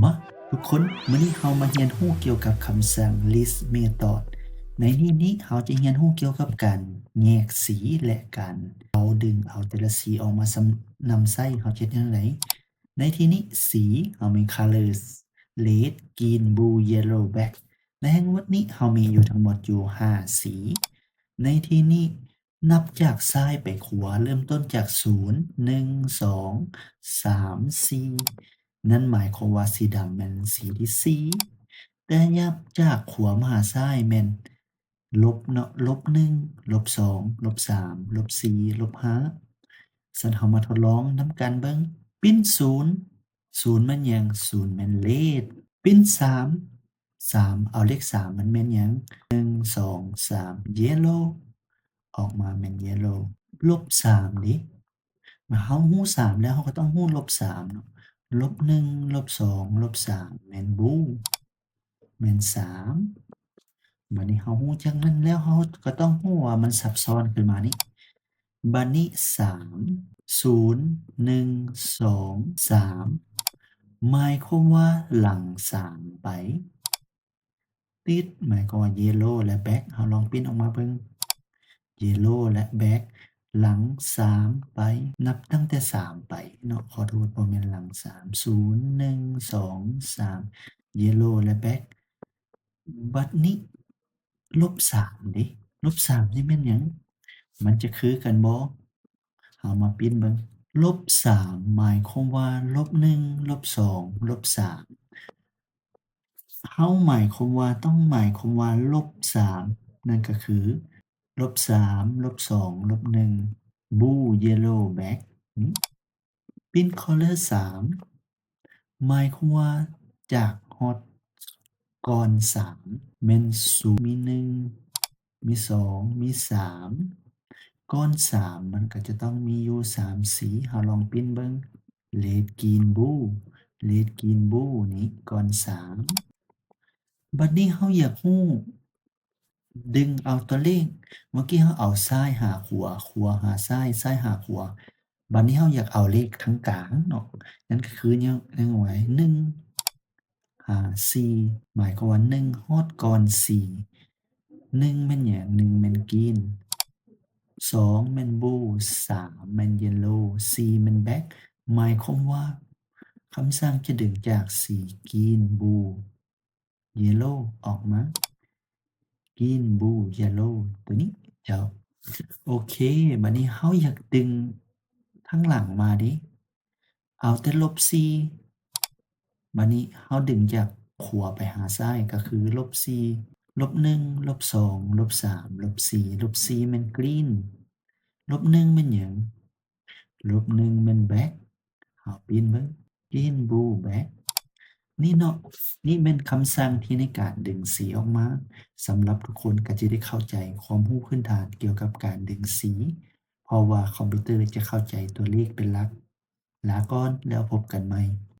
ມາ ທຸກຄົນ, ມື້ນີ້ເຮົາມາຮຽນຮູ້ກ່ຽວກັບຄຳສັ່ງ list method. ໃນທີ່ນີ້ເຮົາຈະຮຽນຮູ້ກ່ຽວກັບການແຍກສີ ແລະ ການເອົາດຶງເອົາແຕ່ລະສີອອກມານຳໃຊ້ ເຮົາຈະເຮັດຈັ່ງໃດ? ໃນທີ່ນີ້ສີ ເຮົາມີ colors red, green, blue, yellow, black. ໃນທັງໝົດນີ້ເຮົາມີຢູ່ທັງໝົດຢູ່ຫ້າສີ. ໃນທີ່ນີ້ ນັບຈາກຊ້າຍໄປຂວາ ເລີ່ມຕົ້ນຈາກສູນ ໜຶ່ງ ສອງ ສາມ ສີ່ ນັ້ນໝາຍຄວາມວ່າສີດຳແມ່ນສີທີສີ່ ແຕ່ນັບຈາກຂວາມາຫາຊ້າຍແມ່ນລົບເນາະ ລົບໜຶ່ງ ລົບສອງ ລົບສາມ ລົບສີ່ ລົບຫ້າ ຊັ້ນເຮົາມາທົດລອງນຳກັນເບິ່ງ ປິ່ນສູນ ສູນແມ່ນຫຍັງ? ສູນແມ່ນ red. ປິ່ນສາມ ສາມ ເອົາເລກສາມມັນແມ່ນຫຍັງ? ໜຶ່ງ ສອງ ສາມ yellow ອອກມາແມ່ນ yellow. ລົບສາມເດ? ເຮົາຮູ້ສາມແລ້ວ ເຮົາກໍຕ້ອງຮູ້ລົບສາມເນາະ ລົບໜຶ່ງ ລົບສອງ ລົບສາມ ແມ່ນ blue ແມ່ນສາມ. ບາດນີ້ເຮົາຮູ້ຈັກນັ້ນແລ້ວ ເຮົາກໍຕ້ອງຮູ້ວ່າມັນຊັບຊ້ອນຂຶ້ນມານີ້. ບາດນີ້ສາມ ສູນ ໜຶ່ງ ສອງ ສາມ ໝາຍຄວາມວ່າຫຼັງສາມໄປ ຕິດ ໝາຍຄວາມວ່າ yellow ແລະ black. ເຮົາລອງປິ່ນອອກມາເບິ່ງ yellow ແລະ black ຫຼັງສາມໄປ ນັບຕັ້ງແຕ່ສາມໄປເນາະ ຂໍໂທດ ບໍ່ແມ່ນຫຼັງສາມ ສູນ ໜຶ່ງ ສອງ ສາມ yellow ແລະ black. ບັດນີ້ລົບສາມເດ? ລົບສາມນີ້ແມ່ນຫຍັງ? ມັນຈະຄືກັນບໍ່? ເຮົາມາປິ່ນເບິ່ງ ລົບສາມ ໝາຍຄວາມວ່າ ລົບໜຶ່ງ ລົບສອງ ລົບສາມ ເຮົາໝາຍຄວາມວ່າ ຕ້ອງໝາຍຄວາມວ່າ ລົບສາມ ນັ້ນກໍຄື ລົບສາມ ລົບສອງ ລົບໜຶ່ງ blue yellow black ນີ້ ປິ່ນ color ສາມ ໝາຍຄວາມວ່າ ຈາກຮອດ ກ່ອນສາມ ແມ່ນສູນ ມີໜຶ່ງ ມີສອງ ມີສາມ ກ່ອນສາມມັນກໍຈະຕ້ອງມີຢູ່ສາມສີ ເຮົາລອງປິ່ນເບິ່ງ red green blue red green blue ນີ້ ກ່ອນສາມ. ບັດນີ້ເຮົາຢາກຮູ້ ດຶງເອົາຕົວເລກ ເມື່ອກີ້ເຮົາເອົາຊ້າຍຫາຂວາ ຂວາຫາຊ້າຍ ຊ້າຍຫາຂວາ ບັດນີ້ເຮົາຢາກເອົາເລກທາງກາງເນາະ ນັ້ນກໍຄືຍັງ ຍັງໄວ້ ໜຶ່ງ ຫາສີ່ ໝາຍຄວາມວ່າ ໜຶ່ງ ຮອດກ່ອນສີ່ ໜຶ່ງແມ່ນຫຍັງ? ໜຶ່ງແມ່ນ green ສອງແມ່ນ blue ສາມແມ່ນ yellow ສີ່ແມ່ນ black ໝາຍຄວາມວ່າ ຄຳສັ່ງຈະດຶງຈາກສີ green blue yellow ອອກມາ green blue yellow ຕົວນີ້ເຈົ້າ. ໂອເຄ ບັດນີ້ເຮົາຢາກດຶງທາງຫຼັງມາເດ ເອົາແຕ່ລົບສີ່ ບັດນີ້ເຮົາດຶງຈາກຂວາໄປຫາຊ້າຍ ກໍຄືລົບສີ່ ລົບໜຶ່ງ ລົບສອງ ລົບສາມ ລົບສີ່ ລົບສີ່ແມ່ນ green ລົບໜຶ່ງແມ່ນຫຍັງ? ລົບໜຶ່ງແມ່ນ black ເຮົາປິ່ນເບິ່ງ green blue black ນີ້ເນາະ ນີ້ແມ່ນຄຳສັ່ງທີ່ໃນການດຶງສີອອກມາ. ສຳລັບທຸກຄົນກໍຈະໄດ້ເຂົ້າໃຈຄວາມຮູ້ພື້ນຖານກ່ຽວກັບການດຶງສີ ເພາະວ່າຄອມພິວເຕີຈະເຂົ້າໃຈຕົວເລກເປັນຫຼັກ. ລາກ່ອນ ແລ້ວພົບກັນໃໝ່.